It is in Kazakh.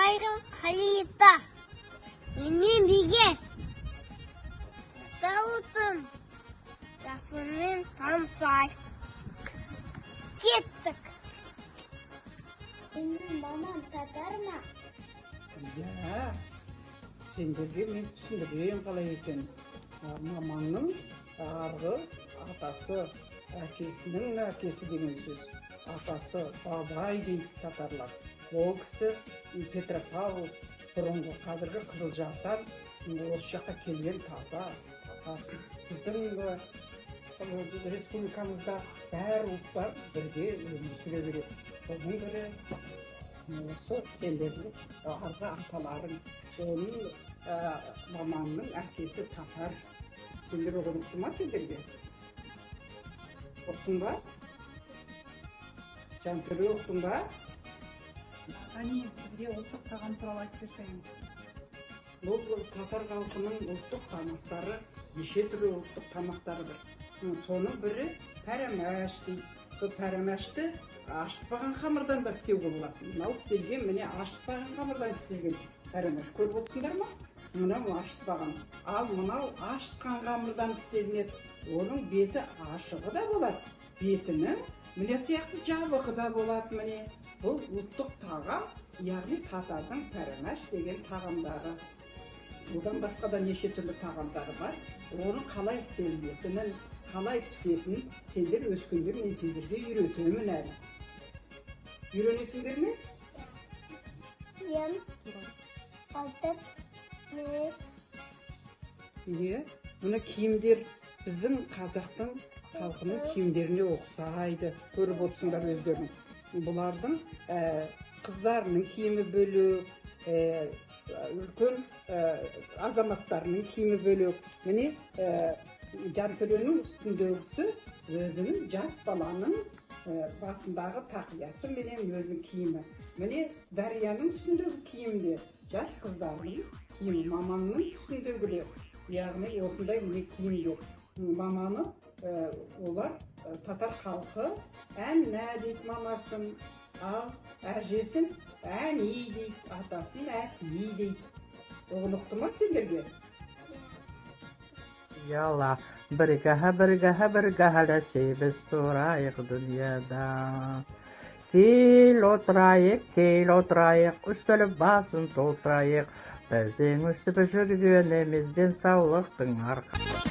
Айрым Халита. Менімен бірге Дауытын жасынмен танысайық. Кеттік. Менің мамам татар ма? Иә, сендерге мен түсіндірейін қалай екенін. Мамаңның арғы атасы, әкесінің әкесі деген сөз. Атасы бабай дейді татарлар. Ол кісі Петропавл, бұрынғы қазіргі Қызылжардан осы жаққа келген таза татар. Біздің республикамызда бәр ұлттар бірге өмір сүре береді. Соның бірі осы сендердің арғы аталарың, оның мамаңның әкесі татар. Сендер оған ұқты ма сендерге? Ұқтың ба? Жантөре, ұқтың ба? Әне, бізге ұлттық тағам туралы айтып берсеңіз. Бұл татар халқының ұлттық тамақтары, неше түрлі ұлттық тамақтары бар. Соның бірі пәрәмәш дейді. Сол пәрәмәшті ашытпаған қамырдан да істеуге болады. Мынау істелген, міне, ашытпаған қамырдан істелген пәрәмәш. Көріп отырсыңдар ма? Мынау ашытпаған. Ал мынау ашытқан қамырдан істелінеді. Оның беті ашығы да болады. Бетінің міне сияқты жабығы да болады, міне. Бұл ұлттық тағам, яғни татардың пәрәмәш деген тағамдары. Одан басқа да неше түрлі тағамдары бар. Оның қалай істелінетінін, қалай пісетінін сендер өскенде мен сендерге үйретемін әлі. Үйренесіңдер ме? Ем, алты, бес. Иә, мына киімдер біздің қазақтың халқының киімдеріне ұқсайды. Көріп отырсыңдар өздерің. Бұлардың қыздарының киімі бөлек, үлкен азаматтарының киімі бөлек. Міне, Жантөренің үстіндегісі өзінің жас баланың басындағы тақиясы менен өзінің киімі. Міне, Дарияның үстіндегі киім де жас қыздардың киімі, мамаңның үстіндегілер. Яғни осындай, міне, киімдер. Маманы олар, татар халқы әннә дейді мамасын, ал әжесін әни дейді, атасын әти дейді. Ұғынықты ма сендерге? Яла, бірге, бірге, бірге біз тұрайық дүниеда. Кел отырайық, кел отырайық, үстел басын толтырайық. Біздің өсіп жүргеніміз денсаулықтың арқа.